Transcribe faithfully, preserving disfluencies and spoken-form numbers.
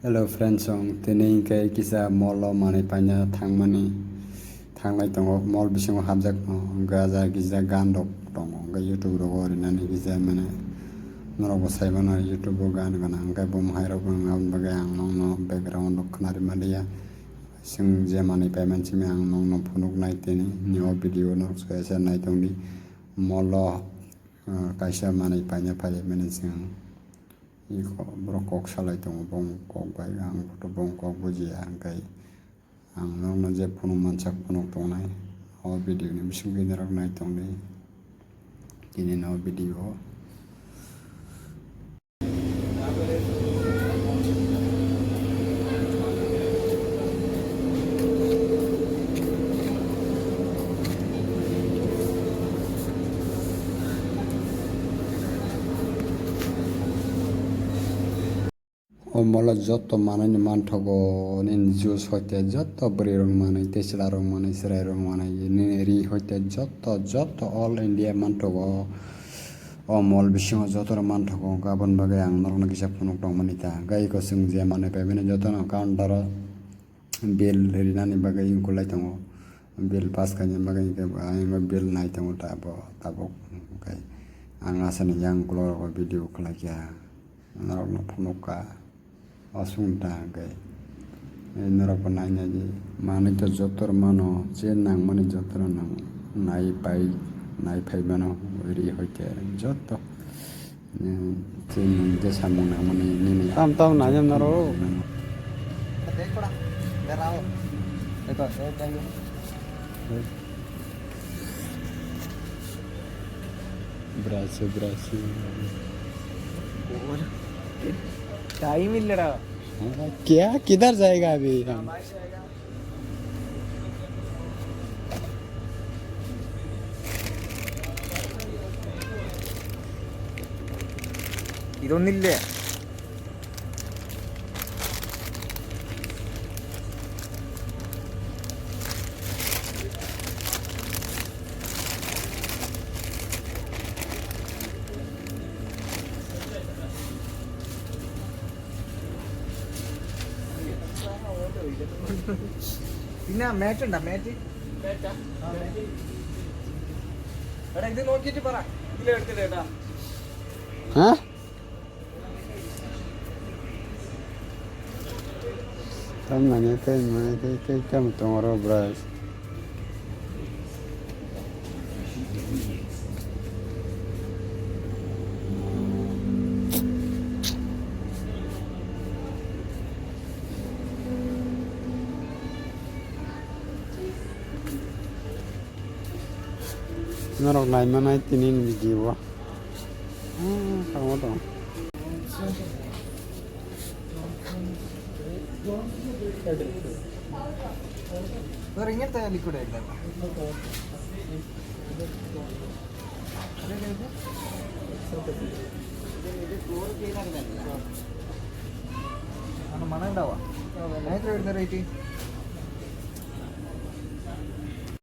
Hello friends, chwng tini hwnkhe kisa mall o manwi paina thangmani thanglai tongo. Mall bisingo hapjakno gaja gija gan rok tongo, hwnkhe YouTube rogo rinani kisa mane norokbo saimano YouTube o gan gana hwnkhe bumung hai rok wng aboni bagwi ang nokno background rok khwnarwi manliya. Chwng je manwi paiman simi ang nokno phunuknai tini ni o video norok soya soya naitongdi. Mall o, ah, kaisa manwi paina phaimani chwng. Iko borok kok salai tongo, bong kok bai ang photo bong kok bujiya, hwnkhe ang nokno je phunuk mansak phunuk tongnai. O video ni bisingtwi norok nai tongdi tini no video. O mall o joto manwi no manthogo, nini juice hoite joto bwrwi rok manwi tei chwla rok manwi chwrai rok manwi nini ri hoite joto joto all India manthogo. O mall bisingo joto rok manthogo, aboni bagwi ang norokno kisa phunuk tongmani ta. Gai ko chwng je manwi paimani jotono counter o bill rinani bagwi wngkulai tongo. Bill pass khaina bagwi hwnkhe bo ayang bill nai tongo ta bo tabuk. Hwnkhe ang asani yang ukulok rogo video khlaikha. Norokno phunukha. Aswk wngkha hwnkhe norokbo nainai di manwi to joto rw mano, je nangmani joto rw nang nai pai nai phai mano ri hoite joto. Chini je samung nangmani nini tam tam nainai norok. Brasil, Brasil. Time illera. Kya, kidhar jayega abhi hum? Idon nille. Ina match unda match. Match ah? Ha, match. Ada itu no kiti para. Gila gila ada. Hah? Tam nanya tei manya tei tei tam tongoro bwraj. Norok naimanai tini ni video o. Hmm, tamo tamo. Sir, ingin tanya liquid air. Ano manang dawa? Nine hundred eighty.